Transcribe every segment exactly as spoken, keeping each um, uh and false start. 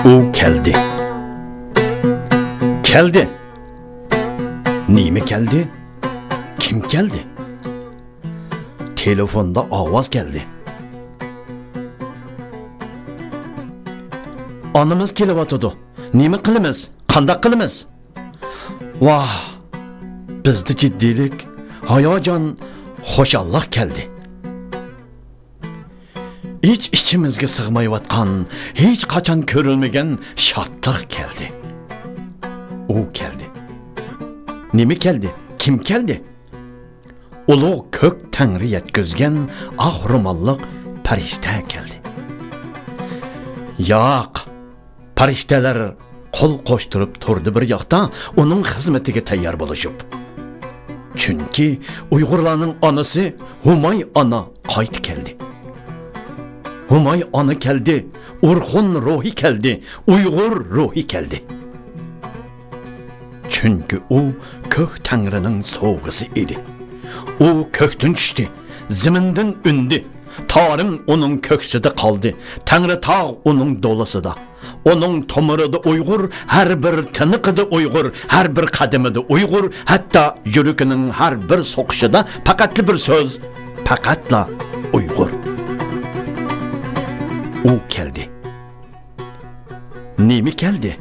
ئۇ كەلدى. كەلدى. نېمە كەلدى؟ كىم كەلدى؟ تېلېفوندا ئاۋاز كەلدى. ئانىمىز كېلىۋاتىدۇ. نېمە قىلىمىز؟ قانداق قىلىمىز؟ ۋاھ، بىزدە جىددىيلىك، ھاياجان، خۇشاللىق كەلدى. ئىچ-ئىچىمىزگە سىغمايۋاتقان، ھېچقاچان كۆرۈلمىگەن شادلىق كەلدى. ئۇ كەلدى. نېمە كەلدى؟ كىم كەلدى؟ ئۇلۇغ كۆك تەڭرى يەتكۈزگەن ئاق روماللىق پەرىشتە كەلدى. ياق، پەرىشتەلەر قول قوشتۇرۇپ تۇردى بىر ياقتا، ئۇنىڭ خىزمىتىگە تەييار بولۇشۇپ. چۈنكى ئۇيغۇرلارنىڭ ئانىسى ھۇماي ئانا قايتا كەلدى. ھۇماي ئانا كەلدى، ئورخۇن روھى كەلدى، ئۇيغۇر روھى كەلدى. چۈنكى ئۇ كۆك تەڭرىنىڭ سوۋغىسى ئىدى. ئۇ كۆكتىن چۈشتى، زېمىندىن ئۈندى. تارىم ئۇنىڭ كۆكسىدە قالدى، تەڭرىتاغ ئۇنىڭ دولىسىدا. ئۇنىڭ تومۇرىدا ئۇيغۇر، ھەر بىر تىنىقىدا ئۇيغۇر، ھەر بىر قەدىمىدە ئۇيغۇر، ھەتتا يۈرىكىنىڭ ھەر بىر سوقۇشىدا پەقەتلا بىر سۆز، پەقەتلا ئۇيغۇر. ئۇ كەلدى. نېمە كەلدى؟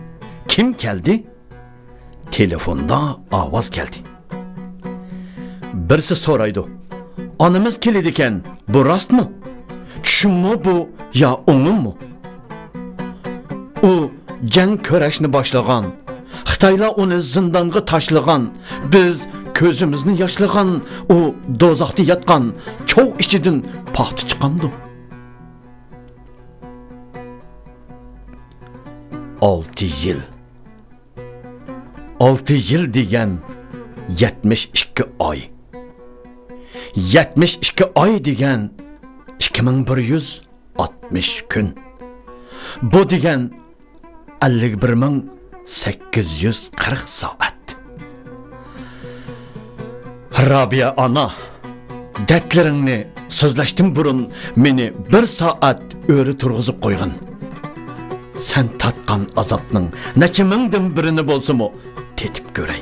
كىم كەلدى؟ تېلېفوندا ئاۋاز كەلدى. بىرسى سورايدۇ، ئانىمىز كېلىدىكەن، بۇ راستمۇ؟ چۈشۈممۇ بۇ يا ئوڭۇممۇ؟ ئۇ جەڭ كۈرەشنى باشلىغان، خىتايلار ئۇنى زىندانغا تاشلىغان، بىز كۆزىمىزنى ياشلىغان، ئۇ دوزاختا ياتقان، چوغ ئىچىدىن پاختا چىقامدۇ؟ ئالتە يىل. ئالتە يىل دېگەن يەتمىش ئىككى ئاي. يەتمىش ئىككى ئاي دېگەن ئىككى مىڭ بىر يۈز ئاتمىش كۈن. بۇ دېگەن ئەللىك بىر مىڭ سەككىز يۈز قىرىق سائەت. رابىيە ئانا، دەردلىرىڭنى سۆزلەشتىن بۇرۇن مېنى بىر سائەت ئۆرە تۇرغۇزۇپ قويغىن. سەن تارتقان ئازابنىڭ نەچچە مىڭدىن بىرىنى بولسىمۇ تېتىپ كۆرەي.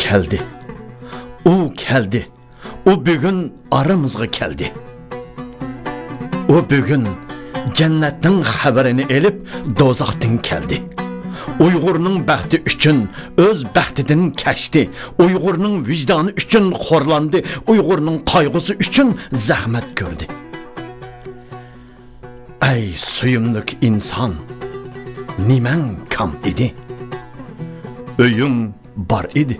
كەلدى. ئۇ كەلدى. ئۇ بۈگۈن ئارىمىزغا كەلدى. ئۇ بۈگۈن جەننەتنىڭ خەۋىرىنى ئېلىپ، دوزاختىن كەلدى. ئۇيغۇرنىڭ بەختى ئۈچۈن ئۆز بەختىدىن كەچتى. ئۇيغۇرنىڭ ۋىجدانى ئۈچۈن خورلاندى. ئۇيغۇرنىڭ قايغۇسى ئۈچۈن زەخمەت كۆردى. ئەي سۆيۈملۈك ئىنسان، نېمەڭ كام ئىدى؟ ئۆيۈڭ بار ئىدى،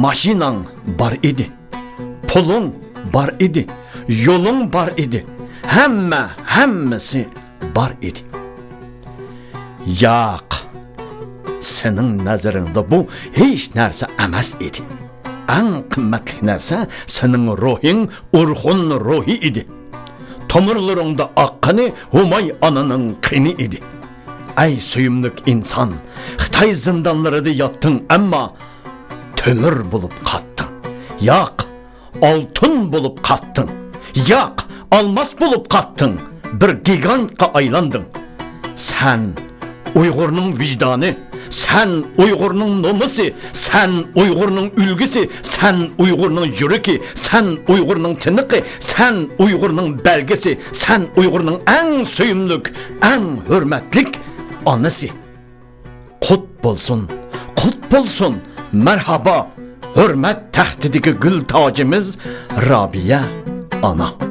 ماشىناڭ بار ئىدى، پۇلۇڭ بار ئىدى، يولۇڭ بار ئىدى، ھەممە، ھەممىسى بار ئىدى. ياق، سېنىڭ نەزىرىڭدە بۇ ھېچ نەرسە ئەمەس ئىدى. ئەڭ قىممەتلىك نەرسە سېنىڭ روھىڭ، ئورخۇن روھى ئىدى. تومۇرلىرىڭدا ئاققىنى ھۇماي ئانىنىڭ قېنى ئىدى. ئەي سۆيۈملۈك ئىنسان، خىتاي زىندانلىرىدا ياتتىڭ، ئەمما تۆمۈر بولۇپ قاتتىڭ. ياق، ئالتۇن بولۇپ قاتتىڭ. ياق، ئالماس بولۇپ قاتتىڭ. بىر گىگانتقا ئايلاندىڭ. سەن ئۇيغۇرنىڭ ۋىجدانى، سەن ئۇيغۇرنىڭ نومۇسى، سەن ئۇيغۇرنىڭ ئۈلگىسى، سەن ئۇيغۇرنىڭ يۈرىكى، سەن ئۇيغۇرنىڭ تىنىقى، سەن ئۇيغۇرنىڭ بەلگىسى، سەن ئۇيغۇرنىڭ ئەڭ سۆيۈملۈك، ئەڭ ھۆرمەتلىك ئانىسى. قۇت بولسۇن، قۇت بولسۇن، مەرھابا، ھۆرمەت تەختىدىكى گۈل تاجىمىز رابىيە ئانا.